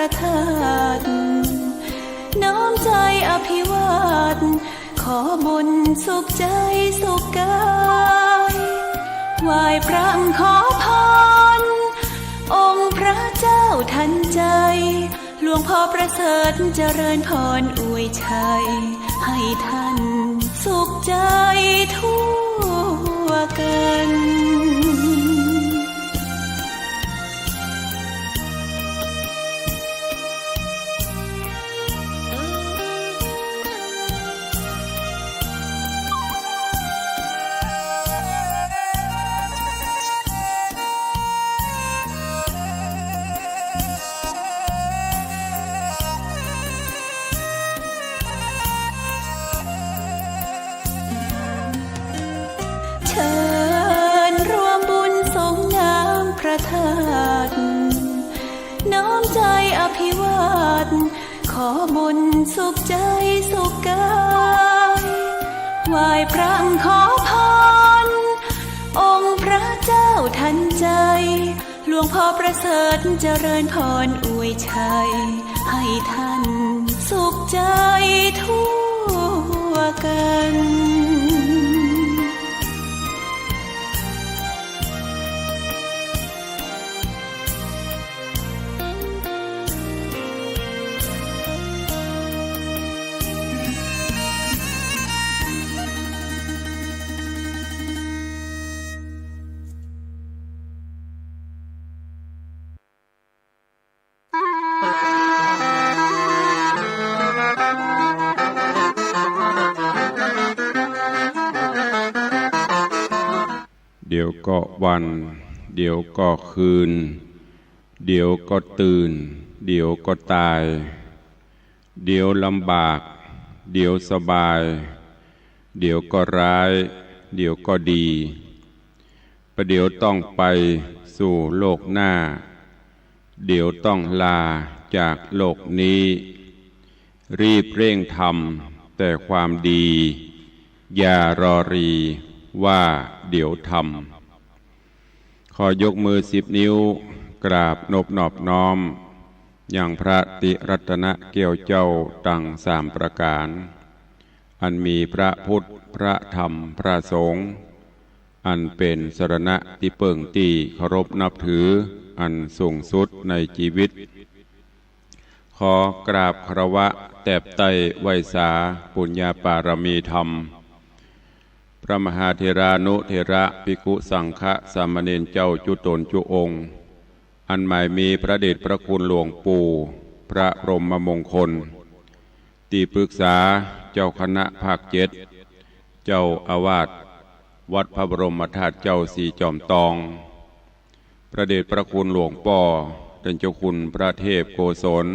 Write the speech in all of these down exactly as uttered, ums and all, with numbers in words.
ระธาตุ น้อมใจ๋อภิวาท ขอบุญสุขใจ๋สุขก๋าย ไหว้พระขอพร องค์พระเจ้าทันใจ๋ หลวงพ่อประเสริฐเจริญพรอวยชัย ให้ท่านสุขใจ๋ทั่วกั๋น เชิญร่วมบุญสรงน้ำพระธาตุ น้อมใจ๋อภิวาท ขอบุญสุขใจ๋สุขก๋าย ไหว้พระขอพร องค์พระเจ้าทันใจ๋ หลวงพ่อประเสริฐเจริญพรอวยชัย ให้ท่านสุขใจ๋ทั่วกั๋น เดี๋ยวก็วัน เดี๋ยวก็คืน เดี๋ยวก็ตื่น เดี๋ยวก็ตาย เดี๋ยวลำบาก เดี๋ยวสบาย เดี๋ยวก็ร้าย เดี๋ยวก็ดี ประเดี๋ยวต้องไปสู่โลกหน้า เดี๋ยวต้องลาจากโลกนี้ รีบเร่งทำแต่ความดี อย่ารอรีว่าเดี๋ยวทำ ขอยกมือสิบนิ้ว กราบนบนอบน้อม ยังพระติรัตนแก้วเจ้าตังสามประก๋าน อันมีพระพุทธ พระธรรม พระสงฆ์ อันเป๋นสรณะตี้เปิ้งตี้เคารพนับถือ อันสูงสุดในจีวิต ขอกราบคารวะแตบไต้ไหว้สาปุญญาปารมีธรรม พระมหาเถรานุเถระ ภิกขุสังฆะ สามเณรเจ้าจุ๊ต๋นจุ๊องค์ อันหมายมีพระเดชพระคุณหลวงปู่พระพรหมมงคล ตี้ปรึกษาเจ้าคณะภาคเจ็ด เจ้าอาวาสวัดพระบรมธาตุเจ้าสีจอมตอง พระเดชพระคุณหลวงป้อต้านเจ้าคุณพระเทพโกศล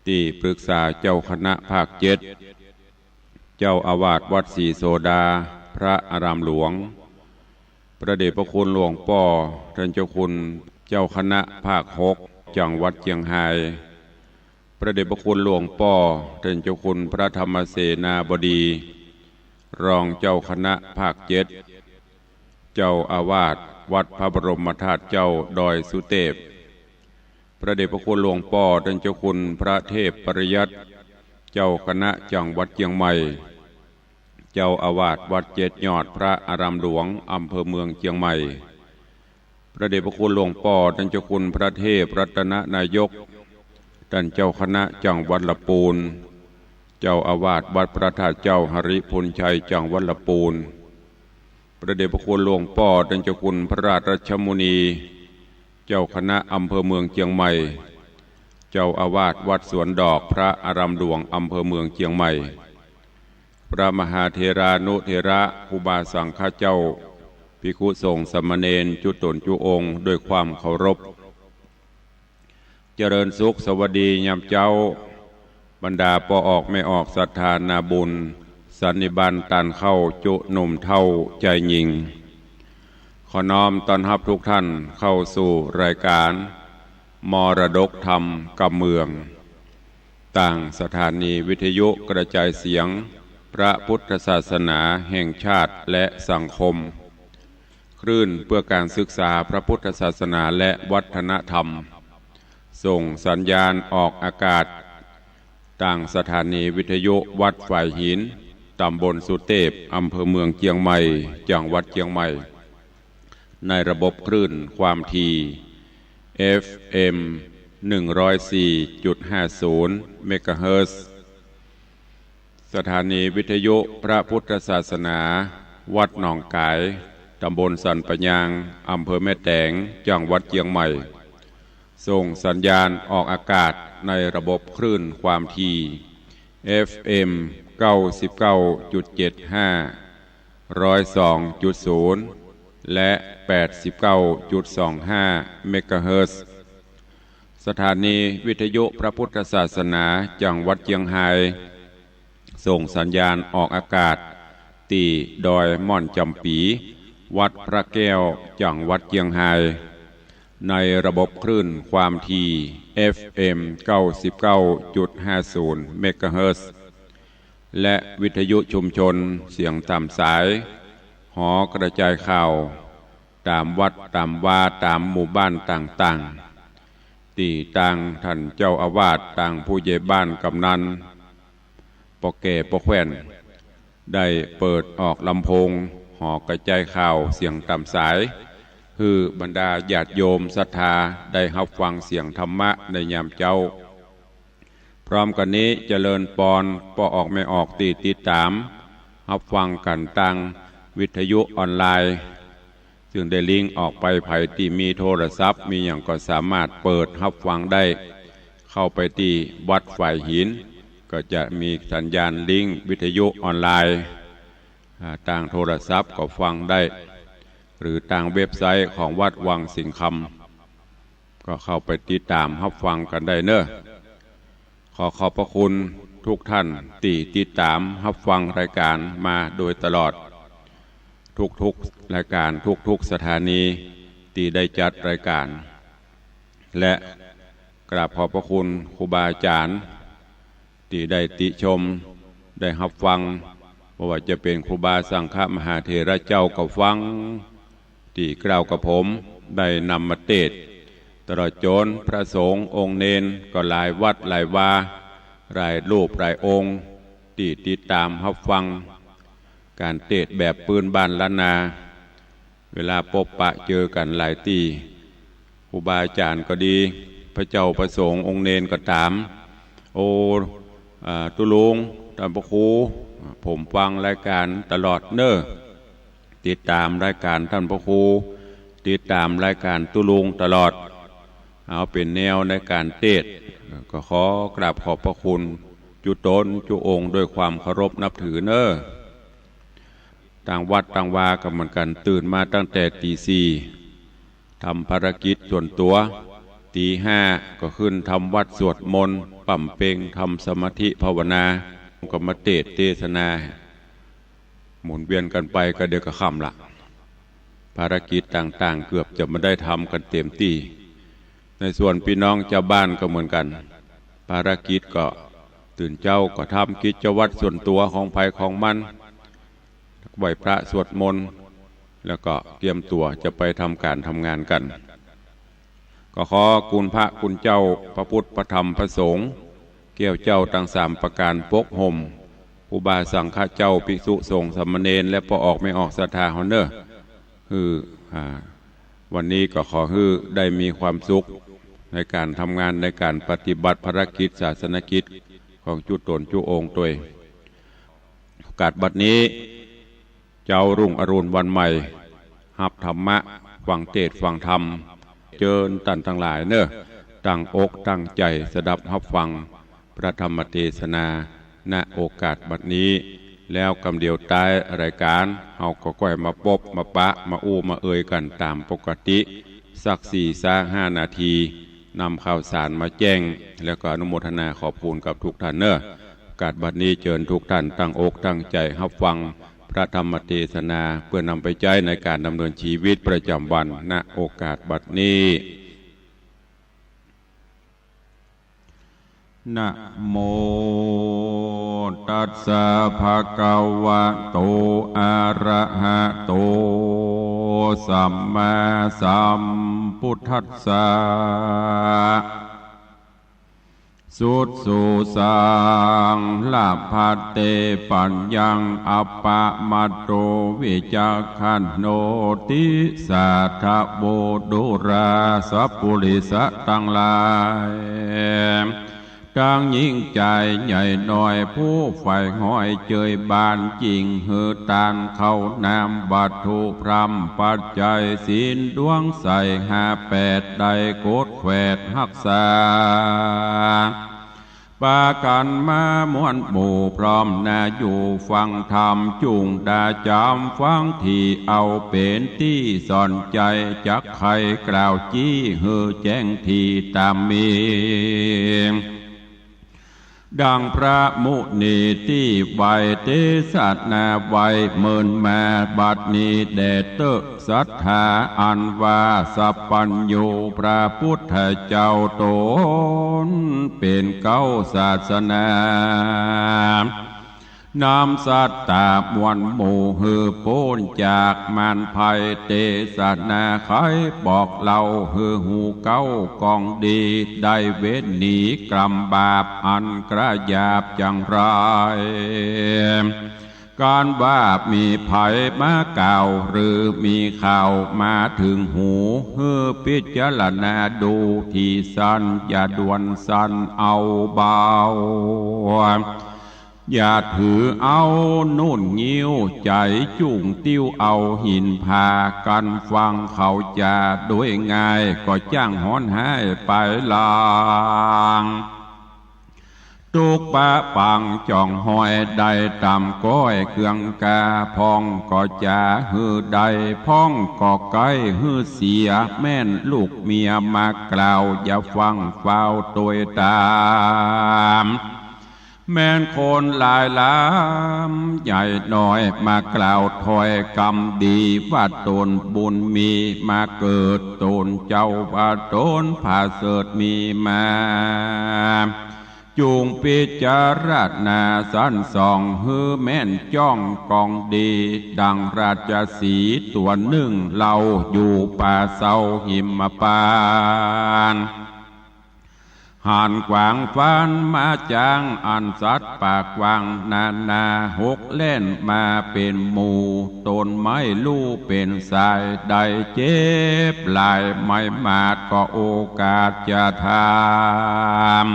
ตี้ปรึกษาเจ้าคณะภาคเจ็ด เจ้าอาวาสวัดศรีโสดา พระอารามหลวง พระเดชพระคุณหลวงป้อต้านเจ้าคุณเจ้าคณะภาคหก จังหวัดเจียงฮาย พระเดชพระคุณหลวงป้อต้านเจ้าคุณพระธรรมเสนาบดี รองเจ้าคณะภาคเจ็ด เจ้าอาวาสวัดพระบรมธาตุเจ้าดอยสุเตพ พระเดชพระคุณหลวงป้อต้านเจ้าคุณพระเทพปริยัติ เจ้าคณะจังหวัดเจียงใหม่ เจ้าอาวาสวัดเจ็ดยอดพระอารามหลวง อำเภอเมืองเจียงใหม่ พระเดชพระคุณหลวงป้อต้านเจ้าคุณพระเทพรัตนนายก ต้านเจ้าคณะจังหวัดละปูน เจ้าอาวาสวัดพระธาตุเจ้าหริภุญชัยจังหวัดละปูน พระเดชพระคุณหลวงป้อต้านเจ้าคุณพระราชรัชมุนี เจ้าคณะอำเภอเมืองเจียงใหม่ เจ้าอาวาสวัดสวนดอกพระอารามหลวงอำเภอเมืองเจียงใหม่ พระมหาเถรานุเถระ ครูบาสังฆะเจ้า ภิกขุสงฆ์สามเณรจุ๊ต๋นจุ๊องค์ ด้วยความเคารพ เจริญสุขสวัสดียามเจ๊า บรรดาป้อออกแม่ออกศรัทธานาบุญ สันนิบาตต้านเข้าจุ๊หนุ่มเฒ่าจายญิง ขอน้อมต้อนฮับทุกท่านเข้าสู่รายก๋านมรดกธรรมกำเมือง ตางสถานีวิทยุกระจายเสียงพระพุทธศาสนาแห่งชาติและสังคม คลื่นเพื่อการศึกษาพระพุทธศาสนาและวัฒนธรรม ส่งสัญญาณออกอากาศ ตางสถานีวิทยุวัดฝายหิน ต๋ำบลสุเตพ อำเภอเมืองเจียงใหม่ จังหวัดเจียงใหม่ ในระบบคลื่นความถี่ เอฟเอ็ม หนึ่งร้อยสี่จุดห้าศูนย์ เมกะเฮิรตซ์ สถานีวิทยุพระพุทธศาสนา วัดหนองก๋าย ต๋ำบลสันป่ายาง อำเภอแม่แตง จังหวัดเจียงใหม่ ส่งสัญญาณออกอากาศในระบบคลื่นความถี่ เอฟเอ็ม เก้าสิบเก้าจุดเจ็ดห้า ร้อยสองจุดศูนย์ และ แปดสิบเก้าจุดสองห้า เมกะเฮิรตซ์ สถานีวิทยุพระพุทธศาสนาจังหวัดเจียงฮาย ส่งสัญญาณออกอากาศ ตี้ดอยม่อนจ๋ำปี๋ วัดพระแก้ว จังหวัดเจียงฮาย ในระบบคลื่นความถี่ เอฟเอ็ม เก้าสิบเก้าจุดห้าศูนย์ เมกะเฮิรตซ์ และวิทยุชุมชนเสียงต๋ามสาย หอกระจายข่าว ต๋ามวัดต๋ามวาต๋ามหมู่บ้านต่างๆ ตี้ตางท่านเจ้าอาวาส ตางผู้ใหญ่บ้าน กำนัน ป้อแก่ป้อแคว่น ได้เปิดออกลำโพง หอกระจายข่าวเสียงต๋ามสาย หื้อบรรดาญาติโยมศรัทธาได้ฮับฟังเสียงธรรมะในยามเจ๊า พร้อมกั๋นนี้เจริญปอนป้อออกแม่ออกตี้ติดต๋ามฮับฟังกั๋นตางวิทยุออนไลน์ ซึ่งได้ลิงก์ออกไป ใผตี้มีโทรศัพท์มีหยังก็สามารถเปิดฮับฟังได้ เข้าไปตี้วัดฝายหิน ก็จะมีสัญญาณลิงก์วิทยุออนไลน์ อ่า ตางโทรศัพท์ก็ฟังได้ หรือตางเว็บไซต์ของวัดวังสิงห์คำ ก็เข้าไปติดต๋ามฮับฟังกั๋นได้เน่อ ขอขอบพระคุณทุกท่านตี้ติดต๋ามฮับฟังรายก๋านมาโดยตลอด ทุกๆรายก๋าน ทุกๆสถานีตี้ได้จัดรายก๋าน และกราบขอบพระคุณครูบาอาจ๋ารย์ ตี้ได้ติชม ได้ฮับฟัง บ่ว่าจะเป๋นครูบาสังฆมหาเถระเจ้าก็ฟัง ตี้กล่าวกับผม ได้นำมาเตสน์ ตลอดจ๋นพระสงฆ์องค์เณรก็หลายวัดหลายวา หลายรูปหลายองค์ ตี้ติดต๋ามฮับฟัง ก๋านเตสน์แบบปื้นบ้านล้านนา เวลาปบปะเจอกั๋นหลายตี้ ครูบาอาจ๋ารย์ก็ดี พระเจ้าพระสงฆ์องค์เณรก็ต๋าม โอ้ อ่า ตุ๊ลุง ต้านพระครู ผมฟังรายก๋านตลอดเน่อ ติดต๋ามรายก๋านต้านพระครู ติดต๋ามรายก๋านตุ๊ลุงตลอด เอาเป๋นแนวในก๋านเตสน์ ก็ขอกราบขอบพระคุณจุ๊ต๋นจุ๊องค์ด้วยความเคารพนับถือเน่อ ตางวัดตางวาก็เหมือนกั๋น ตื่นมาตั้งแต่ตี๋สี่ ทำภารกิจส่วนตั๋ว ตี๋ห้าก็ขึ้นทำวัตรสวดมนต์ ป๋ำเป็ง ทำสมาธิภาวนา ก็มาเตสน์เตสนา หมุนเวียนกั๋นไป ก็เดี๋ยวก็ค่ำละ ภารกิจต่างๆ เกือบจะบ่ได้ทำกั๋นเต๋มตี้ ในส่วนปี้น้องจาวบ้านก็เหมือนกั๋น ภารกิจก็ตื่นเจ๊าก็ทำกิจวัตรส่วนตั๋วของใผของมัน ไหว้พระสวดมนต์ แล้วก็เกียมตั๋วจะไปทำก๋านทำงานกั๋น ก็ขอคุณพระคุณเจ้า พระพุทธ พระธรรม พระสงฆ์ แก้วเจ้าตังสามประก๋านปกห่ม ครูบาสังฆเจ้า ภิกษุสงฆ์ สามเณร และป้อออกแม่ออกศรัทธาเฮาเน่อ หื้อ อ่า วันนี้ก็ขอหื้อได้มีความสุขในก๋านทำงาน ในก๋านปฏิบัติภารกิจศาสนกิจของจุ๊ต๋นจุ๊องค์ตวย โอกาสบัดนี้ เจ๊ารุ่งอรุณวันใหม่ ฮับธรรมะ ฟังเตสน์ฟังธรรม เจิญต้านตังหลายเน่อ ตั้งอกตั้งใจ๋สดับฮับฟังพระธรรมเตสนา ณ โอกาสบัดนี้ แล้วกำเดียวต๊ายรายก๋าน เฮาก็ก้อยมาปบมาปะ มาอู้มาเอ่ยกั๋นต๋ามปกติ สักสี่ซากห้านาที นำข่าวสารมาแจ้ง แล้วก็อนุโมทนาขอบคุณกับทุกท่านเน่อ โอกาสบัดนี้เจิญทุกท่านตั้งอกตั้งใจ๋ฮับฟังพระธรรมเตสนา เพื่อนำไปใจ๊ในก๋านดำเนินชีวิตประจ๋ำวัน ณ โอกาสบัดนี้ นะโมตัสสะภะคะวะโต อะระหะโต สัมมาสัมพุทธัสสะ สุดสูสัง ละภัตเต ปัญญัง อัปปะมาโต วิจักขันโน ติสาทะโว ดูรา สัปปุริสะตังหลาย ตังญิงจายใหญ่น้อย ผู้ใฝ่ฮอยเจยบานจิ่ง หื้อตานข้าวน้ำ วัตถุพร่ำปัจจัย ศีลดวงใสห้าแปด ได้กดแขวดฮักษา ปากั๋นมามวลหมู่ พร้อมหน้าอยู่ฟังธรรม จุ่งดาจ๋ำฟังธรรม เอาเป๋นตี้สอนใจ๋ จักใค่กล่าวจี้ หื้อแจ้งตี้ต๋ามมี ดังพระมุนีตี้ไหว้ เตสนาไหว้เมินมา บัดนี้แด่เต๊อะ ศรัทธาอันว่าสัพพัญญู พระพุทธเจ้าต๋นเป๋นเก๊าศาสนา นำสัตตามวลหมู่ หื้อป๊นจากมารภัย เตสนาไขบอกเล่า หื้อฮู้เก๊ากองดี ได้เว้นหนีกรรมบาป อันกระหยาบจังไร ก๋านว่ามีใผมากล่าว หรือมีข่าวมาเถิงหู หื้อพิจารณาดูตี้สั้น อย่าด่วนสั้นเอาเบา อย่าถือเอานุ่นงิ้ว ใจ๋จุ่งติ้วเอาหินผา กั๋นฟังเขาจ๋าโดยง่าย ก็จ้างฮ้อนฮ้ายไปลาง ตุ๊กปะปังจ๋องฮอย ได้ต๋ามก้อยเกืองกา พ่องก็จ๋าหื้อได้ พ่องก็ใก้หื้อเสีย แม่นลูกเมียมากล่าว อย่าฟังฟ้าวตวยต๋าม แม่นคนหลายหลามใหญ่น้อย มากล่าวถ้อยกำดี ว่าต๋นบุญมีมาเกิด ต๋นเจ้าว่าต๋นผาเสริฐมีมา จุ่งพิจารณาสั้นส่อง หื้อแม่นจ้องกองดี ดังราชสีห์ตั๋วนึ่ง เล่าอยู่ป่าเซาหิมพานต์ หันกวางฟานมาจ๋าง อันสัตว์ปากกว้างนานา หกแล่นมาเป๋นหมู่ ต๋นไม่ฮู้เป๋นสาย ได้เจ็บหลาย ไม่มาดก็โอกาสจะถาม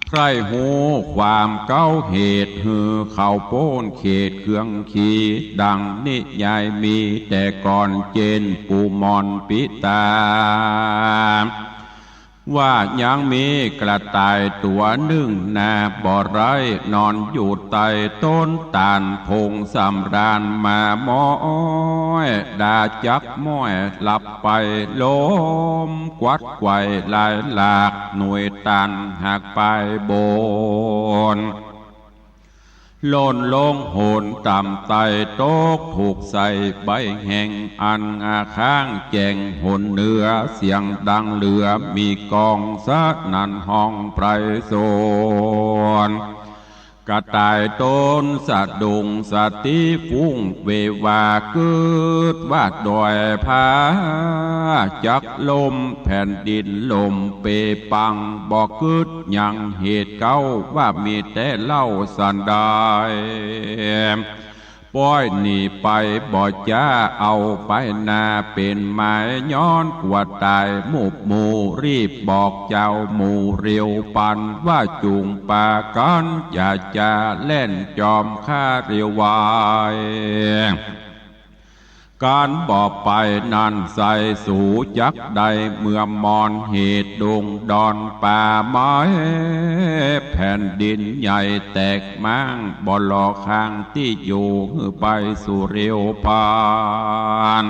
ใคร่ฮู้ความเก๊าเหตุ หื้อเขาป๊นเขตเคืองขี ดังนิยายมีแต่ก่อน เจนปู่หม่อนปิตา ว่ายังมีกระต่ายตั๋วนึ่งนาบ่ไร้ นอนอยู่ใต้ต้นตาล พงสำราญมาม้อย ดาจักม้อยหลับไป ลมกวัดไกว่ลายหลาก หน่วยตาลหักปลายบน หล่นลงโหนต่ำไต้ ตกถูกใส่ใบแห้ง อันอาข้างแจ้งหนเหนือ เสียงดังเหลือมีก้อง สนั่นฮ้องไพรสน กระต่ายต๋นสะดุ้งสติฟุ้ง เววาเกิดว่าดอยผา จักล่มแผ่นดินล่มเปปัง บ่กึ๊ดหยังเหตุเก๊า ว่ามีแต่เล่าสันดาน ป้อยหนีไปบ่จ๊า เอาไปนาเป๋นหมาย ย้อนกั๋วต๋ายหมู่หมู่ รีบบอกเจ้าหมู่เร็วปัน ว่าจุ่งปากั๋น อย่าจะแล่นจอมข้าเร็วไว ก๋านบ่ไปนั้นใส่สูจักได้ เมื่อมอนเหตุดงดอนป่าไม้ แผ่นดินใหญ่แตกม้าง บ่หล่อข้างตี้อยู่ หื้อไปสู่เร็วปัน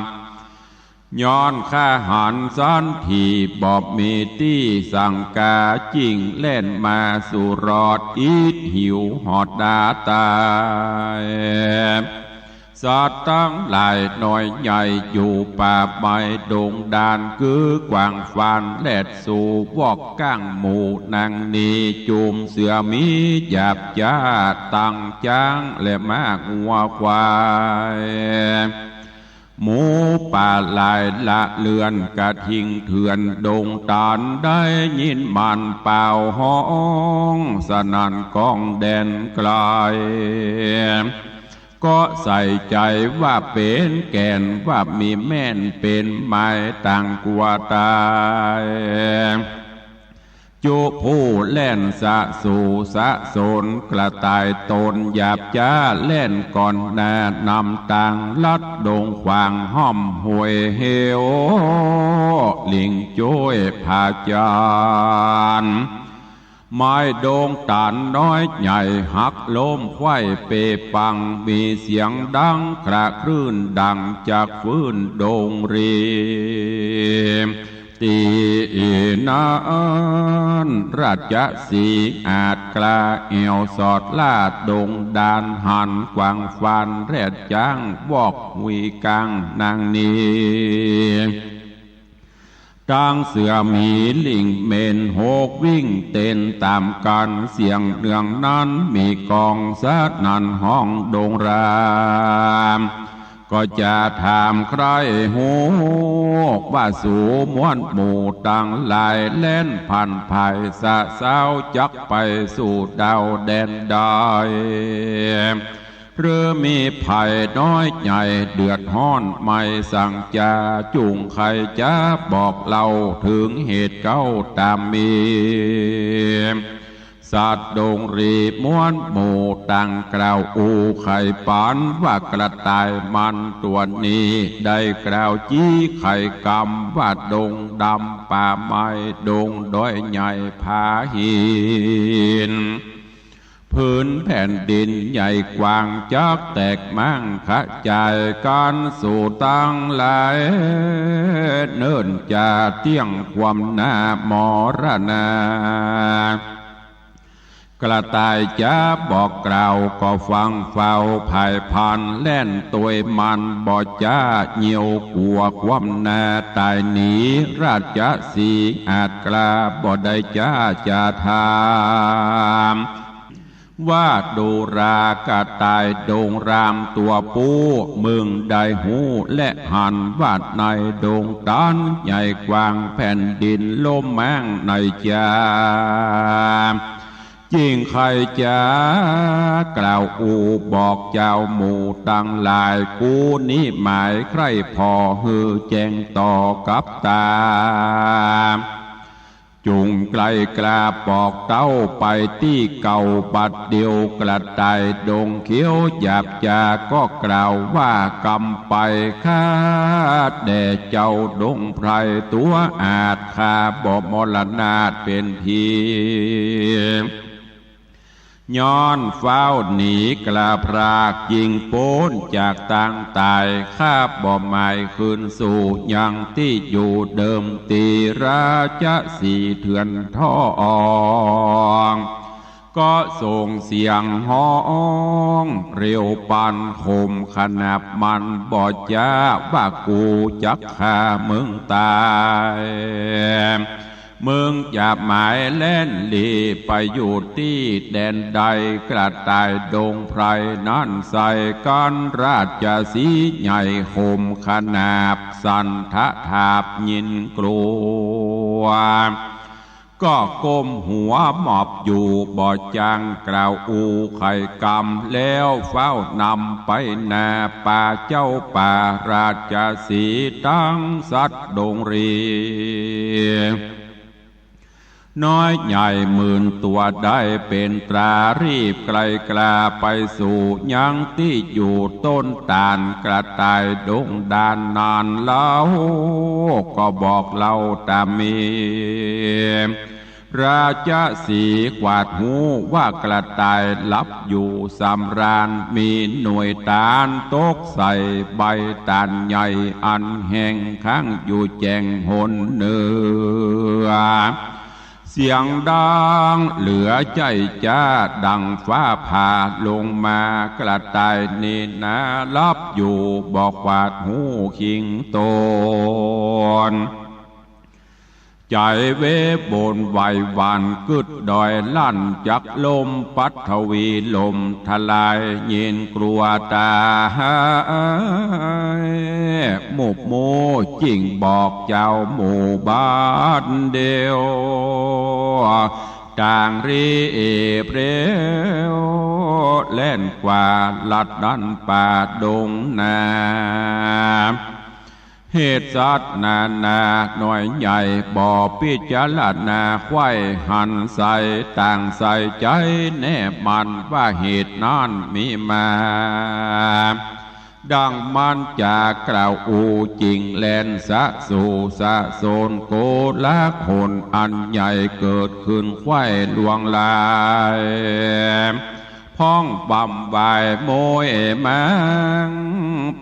ย้อนข้าหันสันทีบ่มีตี้สังกา จิ่งแล่นมาสู่รอด อิดหิวหอดดาต๋าย สัตว์ตังหลายน้อยใหญ่ อยู่ป่าไม้ดงดาน กื้อกว้างฟานแลดสู่ วอกก้างหมู่นางนี จุมเสือหมีหยาบจ๊า ตังจ๊างและม้างัวควาย หมูป่าหลายละเลือนกระทิงเถื่อน ดงตาลได้ยินมันป่าวฮ้องสนั่นก้องแดนไกล ก็ใส่ใจ๋ว่าเป๋นแก่น ว่ามีแม่นเป๋นไม้ต่างกั๋วต๋าย จุผู้แล่นสะสู่สะสน กระต่ายต๋นหยาบจ๊าแล่นก่อนหน้านำตาง ลัดดงขวางห้อมห้วยเหว ลิงจ้วยผาจาน ไม้ดงต๋าลน้อยใหญ่หักล้มไขว้เปปัง มีเสียงดังคระครื้นดั่งจักฟื้นดงรี ตี้นั้นราชสีห์อาจกล้าแอ่วสอดล่าดงดาน หันกวางฟานแรดจ๊างวอกหุยกางนางนี้ ตางเสือหมีลิงเหม็นหกวิ่งเต้นต๋ามกั๋น เสียงเนืองนั้นมีก้องสนั่นฮ้องดงราม ก็จะถามใคร่ฮู้ ว่าสูมวลหมู่ตังหลาย แล่นผ่านไผ่สะเซ้าจักไปสู่ดาวแดนใด หรือมีภัยน้อยใหญ่เดือดฮ้อนไม่สังจา จุ่งใค่จะบอกเล่าเถิงเหตุเก๊าต๋ามมี สัตว์ดงรีมวลหมู่ต่างกล่าวอู้ไขปัน ว่ากระต่ายมันตั๋วนี้ได้กล่าวจี้ไขกำ ว่าดงดำป่าไม้ดงดอยใหญ่ผาหิน ผืนแผ่นดินใหญ่กว้างจักแตกม้างขะจายกั๋นสู่ตังหลาย เนิ่นจะเตี้ยงความหน้ามรณา กระต่ายจะบอกกล่าวก็ฟังเฝ้าภายพัน แล่นตวยมันบ่จ๊าเหี่ยวกั๋วความหน้าต๋ายหนี ราชสีห์อาจกล้าบ่ได้จ๊าจะถาม ว่าดูรากระต่ายดงรามตั๋วปู้ มึงได้ฮู้และหันว่าในดงต๋าลใหญ่กว้างแผ่นดินล้มม้างในจา จิ่งใค่จะกล่าวอู้บอกเจ้าหมู่ตังหลาย กูนี้หมายใคร่ผ่อหื้อแจ้งต่อกับต๋า จุ่งใคร่กล้าบอกเต้าไปตี้เก่าบัดเดี่ยว กระต่ายดงเขียวหยาบจาก็กล่าวว่ากำไปข้าแด่เจ้าดงไพรตั๋วอาจ ข้าบ่มรณาถเป๋นผี ย้อนฟ้าวหนีกล้าพรากจิ่งป๊นจากตางต๋าย ข้าบ่หมายคืนสู่ยังตี้อยู่เดิมตี้ ราชสีห์เถื่อนทอง ก็ส่งเสียงฮ้องเร็วปานคมขนาบ มันบ่จ๊าว่ากูจักฆ่ามึงต๋าย มึงจะหมายแล่นหลีไปอยู่ตี้แดนใด กระต่ายดงไพรนั้นใส่กั๋น ราชสีห์ใหญ่คมขนาบ สั่นทะทาบยินกลัว ก็ก้มหัวหมอบอยู่บ่จางกล่าวอู้ไขกำ แล้วฟ้าวนำไปหน้าป่าเจ้าป่า ราชสีห์ตังสัตว์ดงรี น้อยใหญ่หมื่นตั๋วได้เป๋นตรา รีบไคร่กล้าไปสู่ยังตี้อยู่ต้นต๋าล กระต่ายดงดานนั้นเล่า ก็บอกเล่าต๋ามมี ราชสีห์ขวาดฮู้ว่ากระต่ายหลับอยู่สำราญ มีหน่วยต๋าลตกใส่ใบต๋าลใหญ่อันแห้งค้างอยู่แจ้งหนเหนือ เสียงดังเหลือใจ้จ๊าดังฟ้าผ่าลงมา กระต่ายนี้นาหลับอยู่บ่ขวาดฮู้คิงต๋น ใจ๋เวบนไหว้หวั่นกึ๊ดดอยลั่นจักลมปัทวีล่มทลาย ยินกลัวต๋าย มุบมู่จิ่งบอกเจ้าหมู่บ้านเดียว ต่างรีบเร็ว แล่นกว่าลัดดั้นป่าดงนา เหตุสัตว์นานาน้อยใหญ่ บ่พิจารณาใค่หันใส่ ต่างใส่ใจ๋แน่มั่น ว่าเหตุนั้นมีมา ดังมารจากล่าวอู้ จิ่งแล่นสะสู่สะโสน โกลาหลอันใหญ่เกิดขึ้นใค่ลวงลาย พ้องบำวายโมยมัง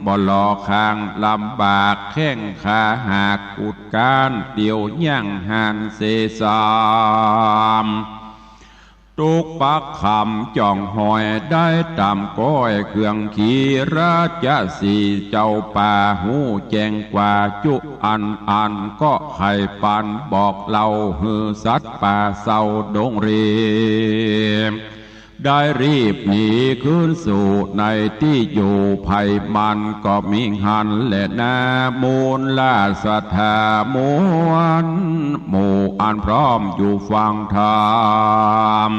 บ่หล่อข้างลำบาก แข้งขาหักกุดก้าน เตียวย่างหันเสสาม ตุ๊กปักคำจ่องหอย ได้ต๋ามก้อยเครื่องขี่ ราชสีห์เจ้าป่าฮู้แจ้งกว่า จุอันอันก็ใค่ปันบอกเล่า หื้อสัตว์ป่าเศร้าดงเร ได้รีบหนีคืนสู่ในตี้อยู่ ไผมันก็มีหั้นแลนา มูลราชธามวลหมู่อันพร้อมอยู่ฟังธรรม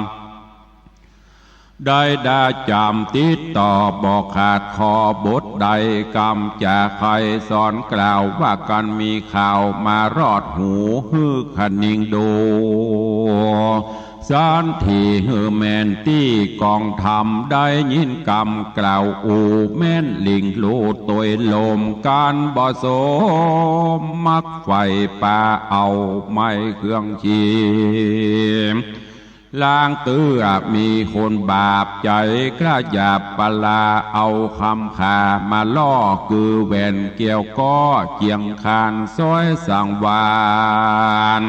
ได้ดาจ๋ำติดต่อบ่ขาด ขอบทใดกำจ๋าใค่สอนกล่าว ว่ากั๋นมีข่าวมารอดหู หื้อคะนิงดู สันทีหื้อแม่นตี้กองธรรม ได้ยินกำกล่าวอู้ แม่นหลิ่งลู่ตวยลม กั๋นบ่สมมักใฝ่ป่า เอาไม้เครื่องขี ลางเตื้อมีคนบาปใจ๋ กล้าหยาบปลา เอาคำขามาล่อ คือแหวนแก้วก็เจียงคาน ซ้อยสังวาล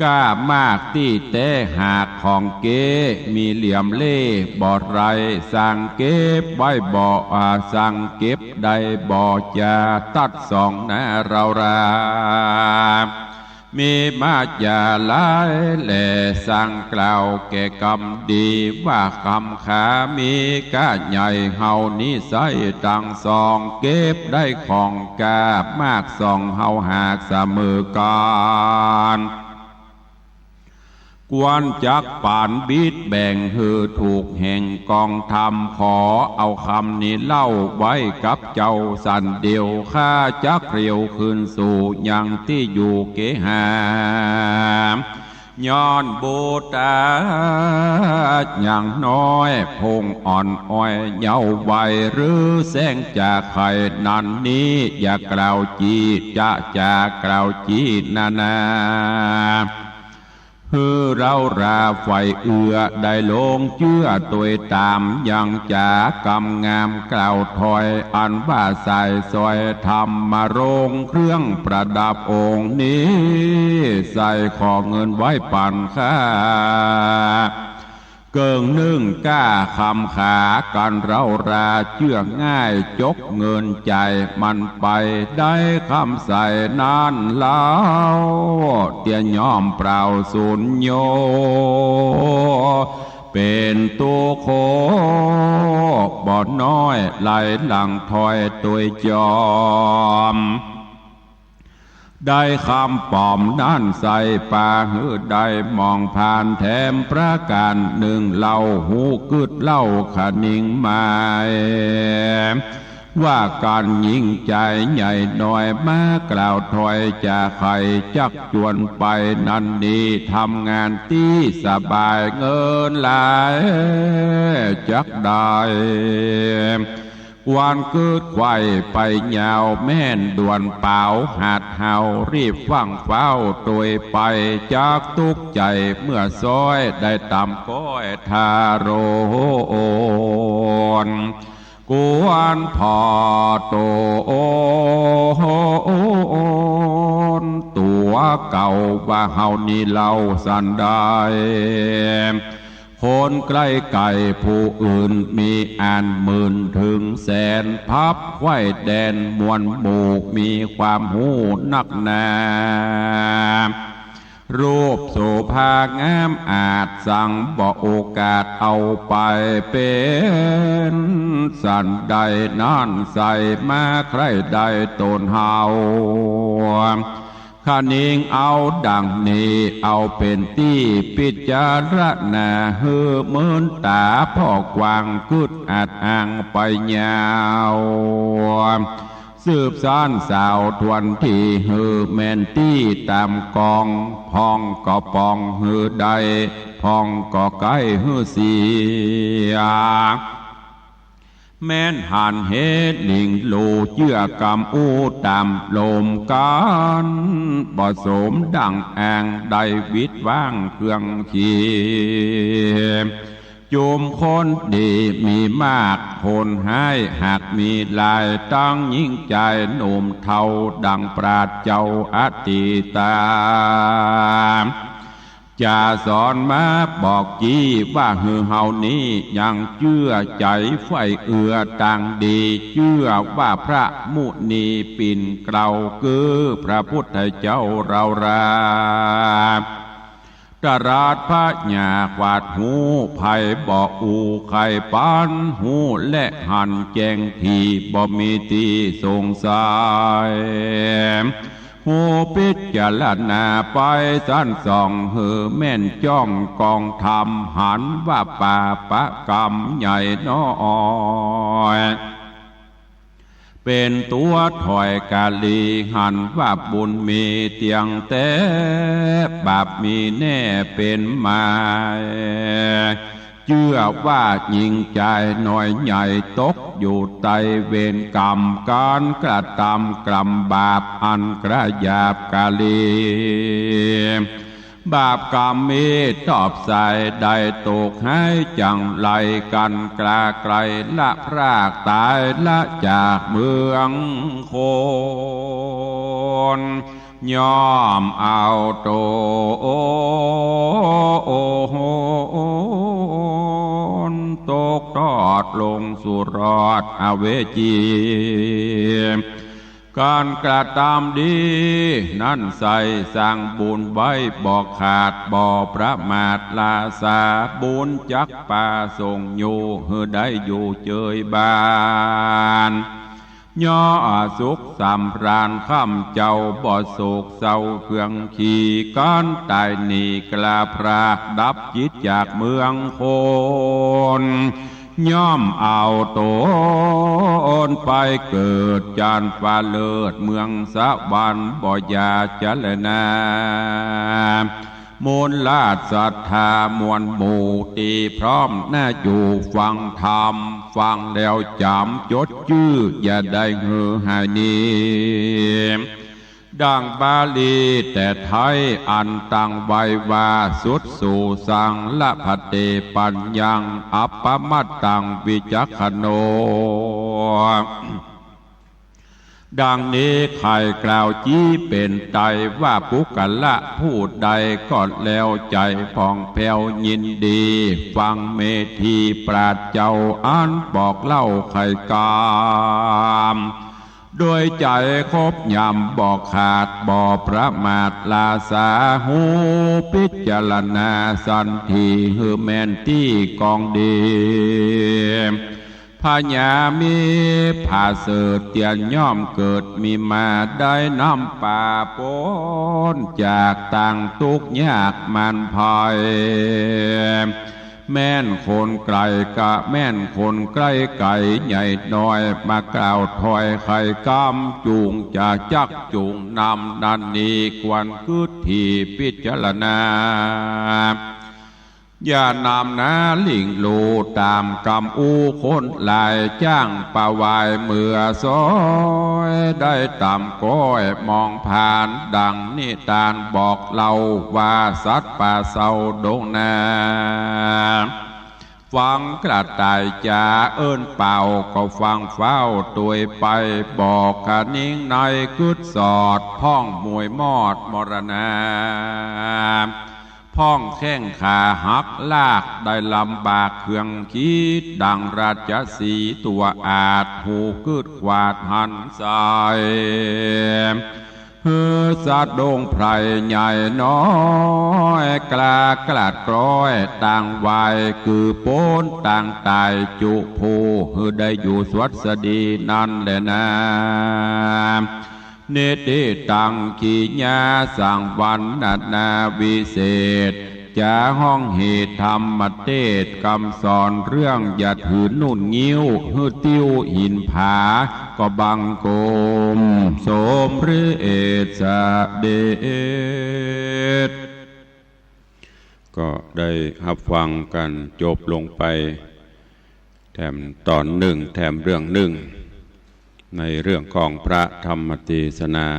ก้ามากตี้แต๊หากของเก๊ มีเหลี่ยมเล่บ่ไร สั่งเก็บไว้บ่ อ่า สั่งเก็บได้บ่จา ตัดสองนาเรารา มีมาจ๋าหลายแล สั่งกล่าวแก่กำดี ว่ากำขามีก้าใหญ่ เฮานี้ใส้ตังสอง เก็บได้ของก้ามากสอง เฮาหากเสมอกั๋น ควรจักปันบิดแบ่งหื้อถูกแห่งกองธรรม ขอเอาคำนี้เล่าไว้กับเจ้าสันเดียว ข้าจักเร็วคืนสู่ยังตี้อยู่เกหา ย้อนบุตรายังน้อย พงอ่อนอ้อยเยาว์วัย หรือแสงจากไข่นั้นนี้ อย่ากล่าวจี้จะ จะกล่าวจี้นานา หื้อเราราใฝ่เอื้อได้ลงเจื้อตวยต๋าม ยังจ๋ากำงามกล่าวถ้อย อันว่าสายสร้อยธรรมรงค์ เครื่องประดับองค์นี้ ใส่ขอเงินไว้ปันข้า เกิ่งนึ่งก้าคำขา กั๋นเราราเจื้อง่าย จกเงินจ่ายมันไป ได้คำใส่นั้นเล่า เตียย่อมเปล่าสูญโย เป๋นตุ๊กข์โขบ่น้อย ไหลหลั่งถ้อยตวยจอม ได้คำป๋อมนั้นใส่ปาหื้อได้มองผ่านแถมประก๋านนึ่ง เล่าฮู้กึ๊ดเล่าคะนิงหมาย ว่ากั๋นยิ่งใจ๋ใหญ่น้อย มากล่าวถ้อยจะใค่จักจวนไป นั้นนี้ทำงานตี้สบาย เงินหลายจักได้ ควรกึ๊ดไขว่ไปยาว แม่นด่วนเป๋าหัดเฮา รีบฟั่งฟ้าวตวยไป จักตุ๊กข์ใจ๋เมื่อซ้อยได้ต๋ามก้อยทารน ควรผ่อต๋นตั๋วเก่า ว่าเฮานี้เล่าสันใด คนใก้ใก๋ผู้อื่นมีอันหมื่นเถิงแสน พับไขว่แดนมวลหมู่ มีความฮู้นักหนา รูปโสภางามอาจสังบ่โอกาสเอาไปเป๋น สันใดนั้นใส่มาใคร่ได้ต๋นเฮา คะนิงเอาดังนี้ เอาเป๋นตี้ปิจารณา หื้อเมินต๋าผ่อกว้าง กึ๊ดอัดอั้งไปยาว สืบสานสาวทวนที หื้อแม่นตี้ต๋ามกอง พ่องก็ป่องหื้อได้ พ่องก็ใก้หื้อเสีย แม้นหันเหตุหลิงโล เจื้อกำอู้ต๋ามลมกั๋น บ่สมดั่งอ้าง ได้วิดว้างเครื่องขี จุมคนดีมีมาก คนฮ้ายหากมีหลาย ตังญิงจายหนุ่มเฒ่า ดั่งปราชญ์เจ้าอตีตา จะสอนมาบอกจี้ ว่าหื้อเฮานี้ยังเจื้อใจ๋ใฝ่เอื้อตางดี เจื้อว่าพระมุนีปิ่นเกล้า คือพระพุทธเจ้าเฮารา ตรัสพญาขวาดหู ใผบ่อู้ใค่ปัน ฮู้และหันแจ้งดี บ่มีตี้สงสัย ฮู้ปิจารณาไปสันส่อง หื้อแม่นจ้องกองธรรม หันว่าปาปะกรรมใหญ่น้อย เป๋นตั๋วถอยกาลี หันว่าบุญมีเตี้ยงแต๊ บาปมีแน่เป๋นหมาย เจื้อว่าญิงจายน้อยใหญ่ ตกอยู่ใต้เวรกรรม ก๋านกระตำกรรมบาป อันกระหยาบกาลี บาปกรรมมีตอบสาย ได้ตกฮ้ายจังไร กั๋นกล้าไกลละพราก ต๋ายละจากเมืองคน ย่อมเอาต๋นตกทอดลงสู่รอดอเวจี ก๋านกระตำดีนั้นใส่ สร้างบุญไว้บ่ขาด บ่ประมาทลาสา บุญจักปาส่งอยู่ หื้อได้อยู่เจยบ้าน ย่อสุขสำราญค่ำเจ้า บ่โศกเศร้าเครื่องขี ก๋านต๋ายนี้กล้าพราก ดับจิตจากเมืองคน ย่อมเอาต๋นไปเกิดจันฟ้าเลิศเมืองสวรรค์ บ่อย่าเจรนา มูลราชศรัทธามวลหมู่ตี้พร้อมหน้าอยู่ฟังธรรม ฟังแล้วจ๋ำจดจื้อ อย่าได้หื้อหายหนี ดั่งบาลีแต่ไทยอันตั้งไว้ว่า สุตสูสัง ละภันเต ปัญญัง อัปปมัตตัง วิจักขโณ ดังนี้ใค่กล่าวจี้เป๋นไตรว่า บุคคละผู้ใดก็แล้วใจ๋ผ่องแผ้วยินดี ฟังเมธีปราชญ์เจ้าอันบอกเล่าไขกรรม โดยใจ๋ครบยำบ่ขาดบ่ประมาทลาสา ฮู้ปิจารณาสันที หื้อแม่นตี้กองดี พญามีผาเสริฐเตียนย่อมเกิดมีมา ได้นำปาป๊นจากตางตุ๊กข์ยากมารภัย แม่นคนไก๋กะแม่นคนใก้ไก๋ใหญ่น้อย มากล่าวถ้อยไขกรรม จุ่งจะจักจุ่งนำนั้นนี้ ควรกึ๊ดถี่พิจารณา อย่านำนาหลิ่งลู่ต๋ามกำอู้คนหลาย จ้างปะวายเมือซอย ได้ต๋ามก้อยมองผ่าน ดังนิตานบอกเล่าว่า สัตว์ป่าเศร้าดงนา ฟังกระต่ายจ๋าเอิ้นเป่า ก็ฟังฟ้าวตวยไป บอกคะนิงในกึ๊ดสอด พ่องมวยมอดมรณา พ่องแข้งขาหักลาก ได้ลำบากเครื่องขีด ดังราชสีห์ตั๋วอาช ฮู้กึ๊ดขวาดหันใส่ หื้อสัตว์ดงไพร่ใหญ่น้อย กล้ากลาดกล้อยต่างวาย กือป๊นต่างต๋ายจุผู้ หื้อได้อยู่สวัสดีนั้นแลนา นิติตัง กิริยาสังวรรณนาวิเศษ จะฮ้องเหตุธรรมเตสน์ กำสอนเรื่องอย่าถือนุ่นงิ้ว หื้อติ้วหินผา ก็บังคมสมพระเอสเดช ก็ได้ฮับฟังกั๋นจบลงไป แถมต๋อนนึ่ง แถมเรื่องนึ่ง ในเรื่องของพระธรรมเตสนา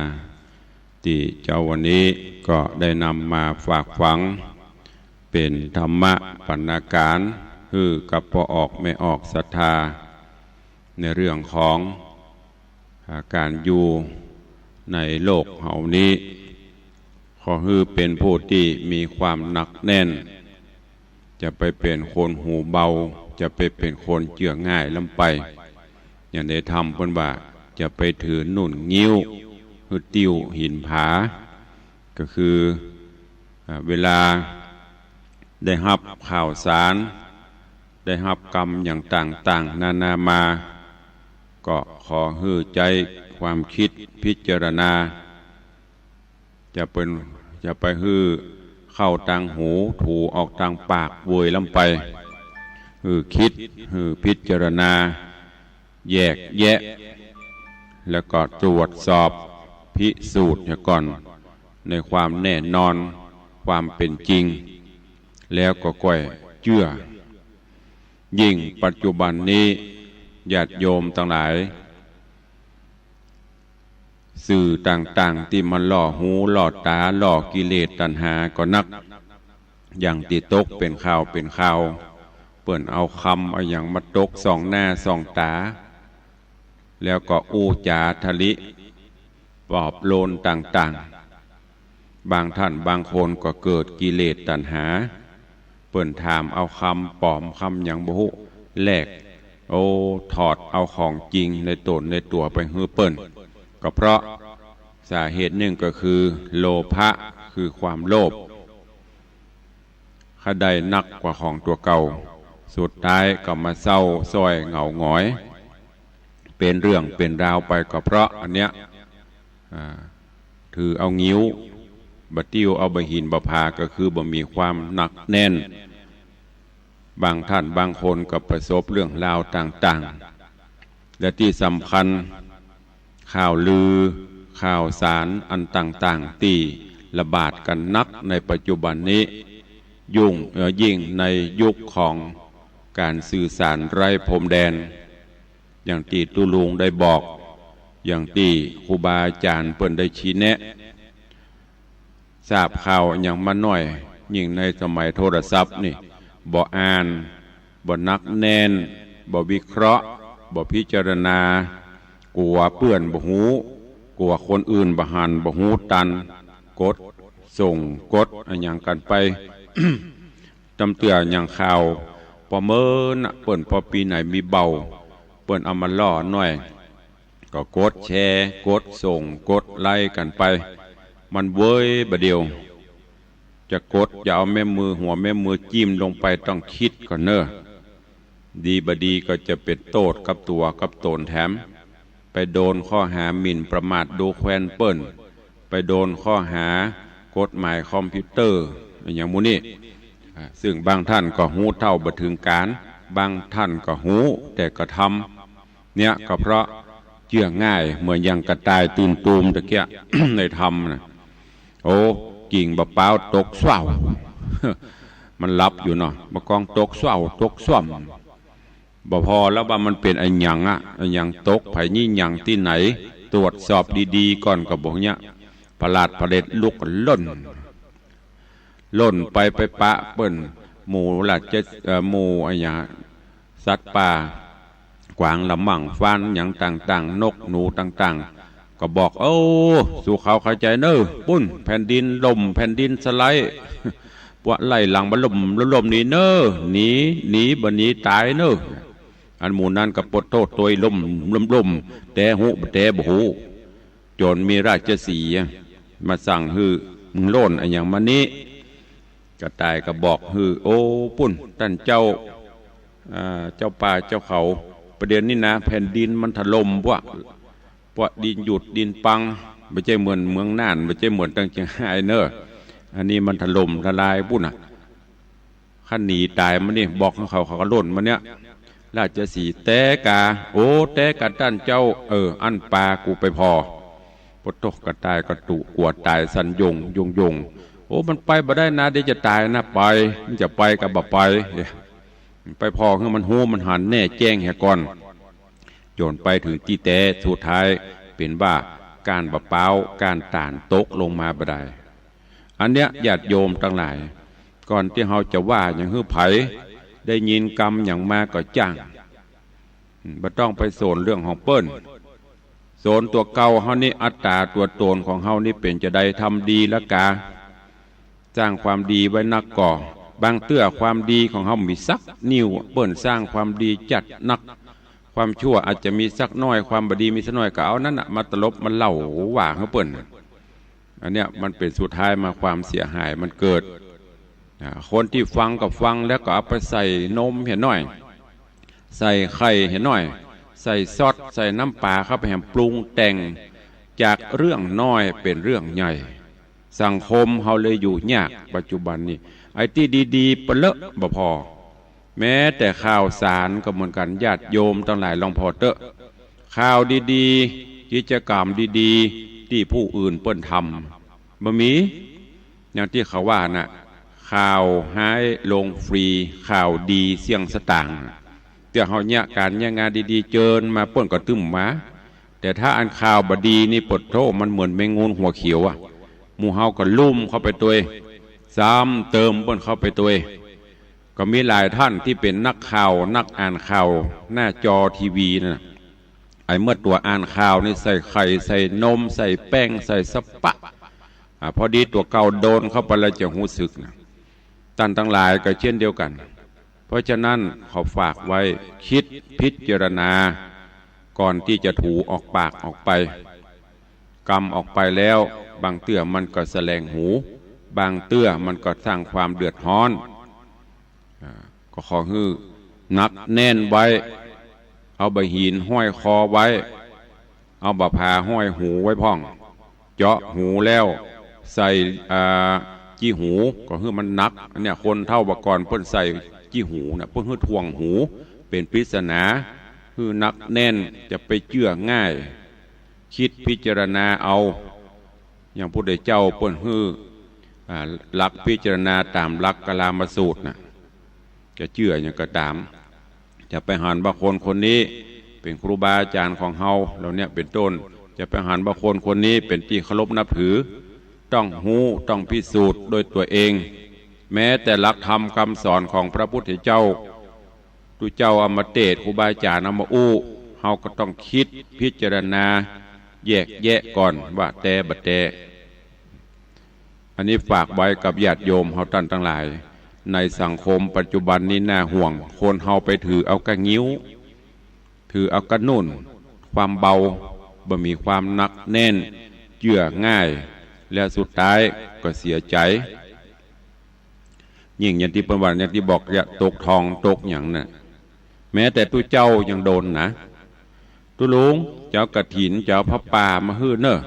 ตี้เจ๊าวันนี้ก็ได้นำมาฝากฝัง เป๋นธรรมะบรรณาการ หื้อกับป้อออกแม่ออกศรัทธา ในเรื่องของ อ่า ก๋านอยู่ในโลกเฮานี้ ขอหื้อเป๋นผู้ตี้มีความหนักแน่น จะไปเป๋นคนหูเบา จะไปเป๋นคนเจื้อง่ายล้ำไป อย่างในธรรมเปิ้นว่า จะไปถือนุ่นงิ้ว หื้อติ้วหินผา ก็คือ อ่า เวลาได้ฮับข่าวสาร ได้ฮับกำอย่างต่างๆ นานามา ก็ขอหื้อใจ๊ความกึ๊ดพิจารณา จะเป๋น จะไปหื้อเข้าตางหู ถูออกตางปากเวยล้ำไป หื้อกึ๊ด หื้อพิจารณา แยกแยะ แล้วก็ตรวจสอบพิสูจน์เหียก่อน ในความแน่นอน ความเป๋นจริง แล้วก็ก้อยเจื้อ ยิ่งปัจจุบันนี้ ญาติโยมตังหลาย สื่อต่างๆ ตี้มันล่อหูล่อต๋า ล่อกิเลสตัณหาก็นัก อย่างตี้ตกเป๋นข่าวเป๋นข่าว เปิ้นเอากำเอาหยังมาตกส่องหน้าส่องต๋า แล้วก็อู้จ๋าทะลิปลอบโลนต่างๆ บางท่านบางคนก็เกิดกิเลสตัณหา เปิ้นถามเอากำป๋อมกำหยังบ่ฮู้ แลก โอ้ ถอดเอาของจริงในต๋นในตั๋วไปหื้อเปิ้น ก็เพราะสาเหตุนึ่งก็คือโลภะ คือความโลภ ใค่ได้นักกว่าของตั๋วเก่า สุดท้ายก็มาเศร้าส้อยเหงาหงอย เป๋นเรื่องเป๋นราวไป ก็เพราะอันเนี้ย อ่า ถือเอางิ้ว บ่าติ้วเอาบ่าหินบ่าผา ก็คือบ่มีความหนักแน่น บางท่านบางคนก็ประสบเรื่องราวต่างๆ และตี้สำคัญ ข่าวลือ ข่าวสารอันต่างๆ ตี้ระบาดกั๋นนักในปัจจุบันนี้ ยุ่ง เอ่อ ยิ่งในยุคของก๋านสื่อสารไร้พรมแดน อย่างตี้ตุ๊ลุงได้บอก อย่างตี้ครูบาอาจ๋ารย์เปิ้นได้ชี้แนะ ทราบข่าวหยังมาหน้อย ยิ่งในสมัยโทรศัพท์นี่ บ่อ่าน บ่หนักแน่น บ่วิเคราะห์ บ่พิจารณา กั๋วเปื้อนบ่ฮู้ กั๋วคนอื่นบ่หันบ่ฮู้ตัน กดส่ง กดอะหยังกั๋นไป ตำเตื้ออย่างข่าว ปอเมินน่ะ เปิ้นปอปี๋ไหนมีเบา เปิ้นเอามาล่อหน้อย ก็กดแชร์ กดส่ง กดไลก์กั๋นไป มันเวยบ่าเดี่ยว จะกด จะเอาแม่มือ หัวแม่มือจิ้มลงไป ต้องกึ๊ดก่อนเน่อ ดีบ่าดีก็จะเป๋นโต้ษกับตั๋วกับต๋นแถม ไปโดนข้อหาหมิ่นประมาทดูแควนเปิ้น ไปโดนข้อหากฎหมายคอมพิวเตอร์ อะหยังหมู่นี้ อ่า ซึ่งบางท่านก็ฮู้เท่าบ่เถิงก๋าน บางท่านก็ฮู้แต่กระทำ เนี่ยก็เพราะเจื้อง่าย เหมือนอย่างกระต่ายตื่นตูมตะเกียะ ในธรรมน่ะ โอ้ กิ่งบ่าป๊าวตกส้วว มันหลับอยู่เนาะ บ่ากองตกส้วว ตกส้วม บ่พอแล้วว่ามันเป๋นอะหยังอะ อะหยังตก ใผยี่หยังตี้ไหน ตรวจสอบดีๆ ก่อนก็บ่เนี่ย ผลาดผลาดลุกล่น ล่นไป ไปปะเปิ้น หมู่ราช เอ่อ หมู่อะหยัง สัตว์ป่า กวางละมั่ง ฟานหยังต่างๆ นกหนูต่างๆ ก็บอก โอ้ สู้เขาเข้าใจ๋เน่อ ปุ้น แผ่นดินล่ม แผ่นดินสไลด์ ปวะไล่หลังบ่าล่ม ล่มหนีเน่อ หนี หนี บ่หนีต๋ายเน่อ อันหมู่นั้นก็ปดโต้ษตวย ล่ม ล่ม ล่ม แต่ฮู้บ่แต่บ่ฮู้ จ๋นมีราชสีห์มาสั่งหื้อ มึงโล่นอะหยังมานี้ กระต่ายก็บอกหื้อ โอ้ ปุ้น ต้านเจ้า อ่า เจ้าป่าเจ้าเขา ประเดี๋ยวนี้นะ แผ่นดินมันถล่ม เพราะ เพราะดินหยุด ดินปัง บ่ใจ้เหมือนเมืองน่าน บ่ใจ้เหมือนตังเจียงฮายเน่อ อันนี้มันถล่มทลายปุ้นน่ะ คันหนีต๋ายมานี่ บอกหื้อเขา เขาก็โล่นมาเนี่ย ราชสีห์แต๊กา โอ้ แต๊กาต้านเจ้า เออ อั้นปากูไปผ่อ ปะโต๊ะ กระต่ายก็ตุ๊กั๋วต๋ายสั่นโยงโยงโยง โอ้ มันไปบ่ได้นะ เดี๋ยวจะต๋ายนะ ไป มันจะไปก็บ่ไป ไปผ่อหื้อมันฮู้มันหันแน่แจ้งเหียก่อน จ๋นไปเถิงตี้แต๊ สุดท้ายเป๋นว่าก้านบ่าป๊าว ก้านต๋าลตกลงมาบ่ได้ อันเนี้ยญาติโยมตังหลาย ก่อนตี้เฮาจะว่าหยังหื้อใผ ได้ยินกำหยังมาก็จ้าง อืม บ่ต้องไปสนเรื่องของเปิ้น สนตั๋วเก่าเฮานี่ อัตต๋าตั๋วต๋นของเฮานี่เป๋นจาใด ทำดีละกา สร้างความดีไว้นักก่อ บางเตื้อความดีของเฮามีสักนิ้ว เปิ้นสร้างความดีจัดนัก ความชั่วอาจจะมีสักน้อย ความบ่ดีมีสักน้อย ก็เอานั้นน่ะมาตลบมาเล่าว่าหื้อเปิ้น อันเนี้ยมันเป๋นสุดท้ายมาความเสียหายมันเกิด อ่า คนตี้ฟังก็ฟังแล้วก็เอาไปใส่นมเหียหน้อย ใส่ไข่เหียหน้อย ใส่ซอส ใส่น้ำป๋าเข้าไปแหมปรุงแต่ง จากเรื่องน้อยเป๋นเรื่องใหญ่ สังคมเฮาเลยอยู่ยากปัจจุบันนี้ ไอ้ตี้ดีๆ ปะเลอะบ่ผ่อ แม้แต่ข่าวสารก็เหมือนกั๋น ญาติโยมตังหลายลองผ่อเต๊อะ ข่าวดีๆ กิจกรรมดีๆ ตี้ผู้อื่นเปิ้นทำ บ่มี อย่างตี้เขาว่าน่ะ ข่าวฮ้ายลงฟรี ข่าวดีเสี้ยงสตางค์ เตื้อเฮาเยียะก๋านเยียะงานดีๆ เจิญมาเปิ้นก็ตึ้มมา แต่ถ้าอันข่าวบ่ดีนี่ ปะโต๊ะ มันเหมือนแมงงูหัวเขียวอะ หมู่เฮาก็ลุ่มเข้าไปตวย ซ้ำเติมเปิ้นเข้าไปตวย ก็มีหลายท่านตี้เป๋นนักข่าว นักอ่านข่าวหน้าจอทีวีนั่นน่ะ ไอ้เมื่อตั๋วอ่านข่าวนี่ใส่ไข่ ใส่นม ใส่แป้ง ใส่สะปะ อ่า พอดีตั๋วเก่าโดนเข้าไปแล้วจะฮู้สึกนะ ต้านตังหลายก็เช่นเดียวกั๋น เพราะฉะนั้นขอฝากไว้ กึ๊ดพิจารณา ก่อนตี้จะถูออกปากออกไป กำออกไปแล้ว บางเตื้อมันก็แสลงหู บางเตื้อมันก็สร้างความเดือดฮ้อน อ่า ก็ขอหื้อหนักแน่นไว้ เอาบ่าหินห้อยคอไว้ เอาบ่าผาห้อยหูไว้พ่อง เจาะหูแล้วใส่ อ่า จี้หู ก็หื้อมันหนัก อันเนี้ยคนเฒ่าบ่าก่อนเปิ้นใส่จี้หูน่ะ เปิ้นหื้อถ่วงหู เป๋นปริศนา หื้อหนักแน่น จะไปเจื้อง่าย กึ๊ดพิจารณาเอา อย่างพระพุทธเจ้าเปิ้นหื้อ อ่า หลักพิจารณาต๋ามหลักกาลามสูตรน่ะ จะเจื้อหยังก็ต๋าม จะไปหันว่าคนคนนี้เป๋นครูบาอาจ๋ารย์ของเฮา เหล่าเนี้ยเป๋นต้น จะไปหันว่าคนคนนี้เป๋นตี้เคารพนับถือ ต้องฮู้ ต้องพิสูจน์ด้วยตั๋วเอง แม้แต่หลักธรรมคำสอนของพระพุทธเจ้า ตุ๊เจ้าเอามาเตศน์ ครูบาอาจ๋ารย์เอามาอู้ เฮาก็ต้องกึ๊ดพิจารณาแยกแยะก่อนว่าแต๊บ่แต๊ อันนี้ฝากไว้กับญาติโยมเฮาต้านตังหลาย ในสังคมปัจจุบันนี้น่าห่วง คนเฮาไปถือเอากะงิ้ว ถือเอากะนุ่น ความเบา บ่มีความหนักแน่น เจื้อง่าย แล้วสุดท้ายก็เสียใจ๋ ยิ่งอย่างตี้เปิ้นว่า อย่างตี้บอก จะตกทองตกหยังน่ะ แม้แต่ตุ๊เจ้ายังโดนนะ ตุ๊ลุง จะเอากฐิน จะเอาผ้าป่ามาหื้อเน่อ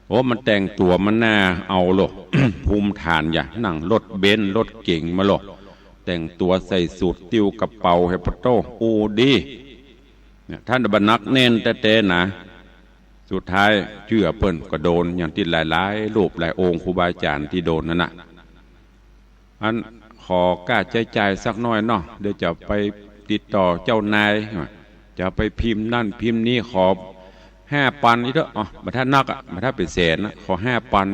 โอ้ มันแต่งตั๋วมันน่าเอาโล ภูมิฐานอย่า นั่งรถเบนซ์รถเก๋งมาโล แต่งตั๋วใส่สูท ติ้วกระเป๋า เฮปะโต้ อู้ดี เนี่ย ต้านบ่หนักแน่นแต๊ๆ นะ สุดท้ายเจื้อเปิ้นก็โดน อย่างตี้หลายๆ รูปหลายองค์ครูบาอาจ๋ารย์ตี้โดนนั่นน่ะ อันขอก้าใจ๊จ่ายสักหน้อยเนาะ เดี๋ยวจะไปติดต่อเจ้านาย จะไปพิมพ์นั่นพิมพ์นี้ ขอห้าปันอีกเต๊อะ อ๋อ บ่ถ้านักอะ บ่ถ้าเป๋นแสนนะ ขอห้าปัน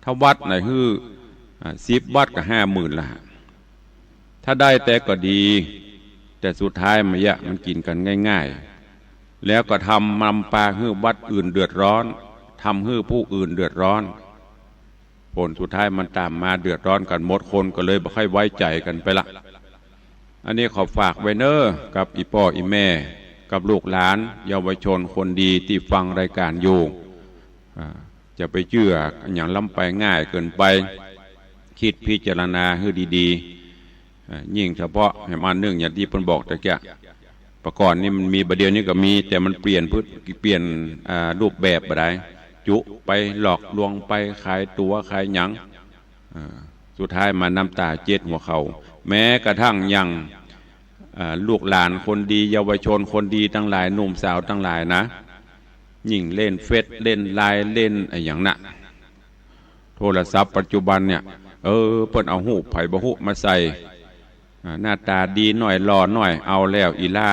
ถ้าวัดไหนหื้อ อ่า สิบวัดก็ห้าหมื่นละ ถ้าได้แต๊ก็ดี แต่สุดท้ายมาเยียะ มันกิ๋นกั๋นง่ายๆ แล้วก็ทำนำปาหื้อวัดอื่นเดือดร้อน ทำหื้อผู้อื่นเดือดร้อน ผลสุดท้ายมันต๋ามมาเดือดร้อนกั๋นหมด คนก็เลยบ่ค่อยไว้ใจ๋กั๋นไปละ อันนี้ขอฝากไว้เน่อ กับอี่ป้ออี่แม่ กับลูกหลาน เยาวชนคนดีตี้ฟังรายก๋านอยู่ จะไปเจื้ออย่างล้ำไปง่ายเกินไป กึ๊ดพิจารณาหื้อดีๆ เอ่อ ยิ่งเฉพาะแหมอันนึ่งอย่างตี้เปิ้นบอกตะเกียะ ปะก่อนนี่มันมี บ่าเดี่ยวนี้ก็มี แต่มันเปลี่ยนพฤติ- เปลี่ยน อ่า รูปแบบบ่ได้ จุไปหลอกลวงไปขายตั๋วขายหยัง อ่า สุดท้ายมาน้ำต๋าเจ็ดหัวเข่า แม้กระทั่งอย่าง อ่า ลูกหลานคนดี เยาวชนคนดีตังหลาย หนุ่มสาวตังหลายนะ ยิ่งเล่นเฟซ เล่นไลน์ เล่นอะหยังน่ะ โทรศัพท์ปัจจุบันเนี่ย เออ เปิ้นเอาฮูปใผบ่ฮู้มาใส่ อ่า หน้าต๋าดีหน้อย หล่อหน้อย เอาแล้ว อี่ล้า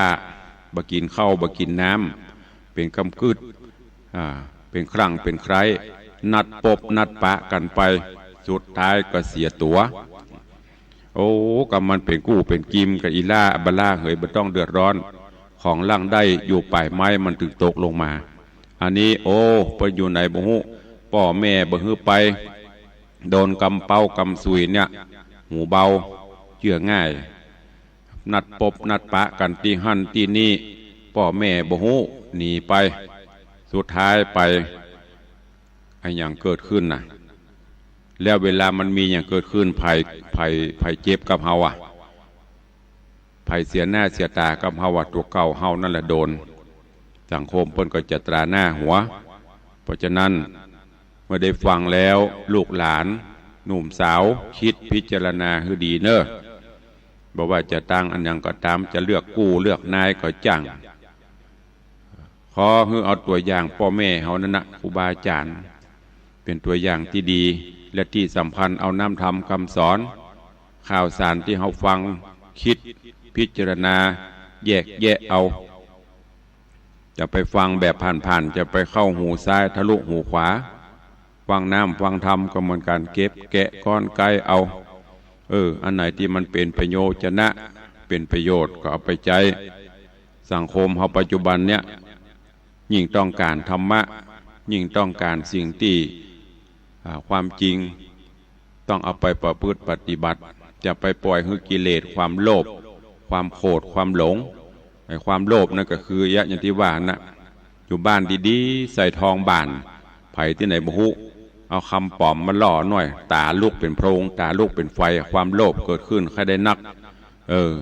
บ่กิ๋นข้าว บ่กิ๋นน้ำ เป๋นกำกึ๊ด อ่า เป๋นครั้งเป๋นใคร้ นัดปบนัดปะกั๋นไป สุดท้ายก็เสียตั๋ว โอ้ ก็มันเป๋นกู้เป๋นกิมกับอี่ล้า บ่าล่าเหย บ่ต้องเดือดร้อน ของหลังได้อยู่ป๋ายไม้มันตึงตกลงมา อันนี้ โอ้ เปิ้นอยู่ไหนบ่ฮู้ ป้อแม่บ่หื้อไป โดนกำเป๊ากำสุยเนี่ย หูเบา เจื้อง่าย นัดปบนัดปะกั๋นตี้หั้นตี้นี่ ป้อแม่บ่ฮู้ หนีไป สุดท้ายไป อะหยังเกิดขึ้นน่ะ แล้วเวลามันมีหยังเกิดขึ้น ใผ ใผ ใผเจ็บกับเฮาอะ ใผเสียหน้าเสียต๋ากับเฮาอะ ตั๋วเก่าเฮานั่นแหละโดน สังคมเปิ้นก็จะตราหน้าหัว เพราะฉะนั้น เมื่อได้ฟังแล้ว ลูกหลาน หนุ่มสาว กึ๊ดพิจารณาหื้อดีเน่อ บ่ว่าจะตั้งอะหยังก็ต๋าม จะเลือกกู้เลือกนายก็จ้าง ขอหื้อเอาตั๋วอย่างป้อแม่เฮานั่นนะ ครูบาอาจ๋ารย์ เป๋นตั๋วอย่างตี้ดี และตี้สำคัญเอาน้ำธรรมกำสอน ข่าวสารตี้เฮาฟัง กึ๊ดพิจารณา แยกแยะเอา จะไปฟังแบบผ่านๆ จะไปเข้าหูซ้ายทะลุหูขวา ฟังน้ำฟังธรรมก็เหมือนกั๋น เก็บแกะก้อนไกเอา เออ อันไหนตี้มันเป๋นประโยชน์จะนะ เป๋นประโยชน์ก็เอาไปใจ๊ สังคมเฮาปัจจุบันเนี่ย ยิ่งต้องก๋านธรรมะ ยิ่งต้องก๋านสิ่งตี้ อ่า ความจริง ต้องเอาไปประพฤติปฏิบัติ จะไปปล่อยหื้อกิเลส ความโลภ ความโขด ความหลง ไอ้ความโลภนั่นก็คือ ยะ อย่างตี้ว่าน่ะ อยู่บ้านดีๆ ใส่ทองบ้าน ใผตี้ไหนบ่ฮู้ เอาคำป๋อมมาหล่อหน่อย ต๋าลุกเป๋นโพรง ต๋าลุกเป๋นไฟ ความโลภเกิดขึ้นใค่ได้นัก เออ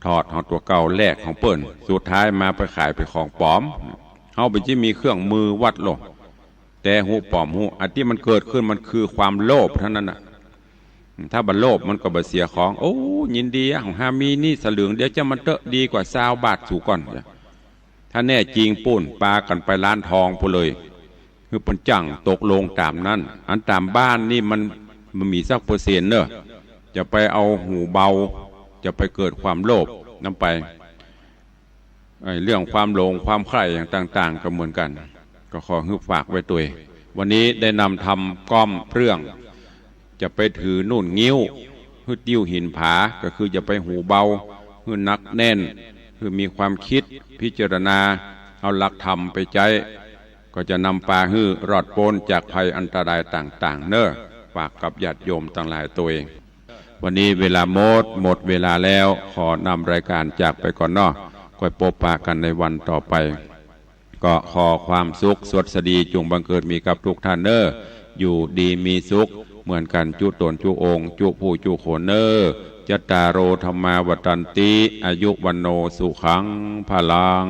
ถอดของตั๋วเก่าแลกของเปิ้น สุดท้ายมาไปขายเป๋นของป๋อม เฮาเป๋นตี้มีเครื่องมือวัดโลก แต่ฮู้ป๋อมฮู้ อันตี้มันเกิดขึ้นมันคือความโลภเต้านั้นน่ะ ถ้าบ่โลภมันก็บ่เสียของ โอ้ ยินดีอะ ของฮามีนี่สลึงเดียวจะมันเต๊อะ ดีกว่าซาวบาทสูก่อน ถ้าแน่จริงปู้น ปากั๋นไปร้านทองปู้นเลย คือเปิ้นจ้างตกลงต๋ามนั้น อันต๋ามบ้านนี่มัน มันมีสักเปอร์เซ็นต์เน่อ จะไปเอาหูเบา จะไปเกิดความโลภนำไป ไอ้เรื่องความหลงความใคร่อย่างต่างๆ ก็เหมือนกั๋น ก็ขอหื้อฝากไว้ตวย วันนี้ได้นำธรรมก้อมเรื่อง จะไปถือนุ่นงิ้ว หื้อติ้วหินผา ก็คือจะไปหูเบา หื้อหนักแน่น หื้อมีความกึ๊ดพิจารณา เอาหลักธรรมไปใจ๊ ก็จะนำปาหื้อรอดป๊นจากภัยอันตรายต่างๆ เน่อ ฝากกับญาติโยมตังหลายตวย วันนี้เวลาหมด หมดเวลาแล้ว ขอนำรายก๋านจากไปก่อนเนาะ ค่อยปบปะกั๋นในวันต่อไป ก็ขอความสุขสวัสดีจุ่งบังเกิดมีกับทุกท่านเน่อ อยู่ดีมีสุขเหมือนกั๋นจุ๊ต๋นจุ๊องค์ จุ๊ผู้จุ๊คนเน่อ จัตตาโร ธัมมา วัฑฒันติ อายุ วัณโณ สุขัง พลัง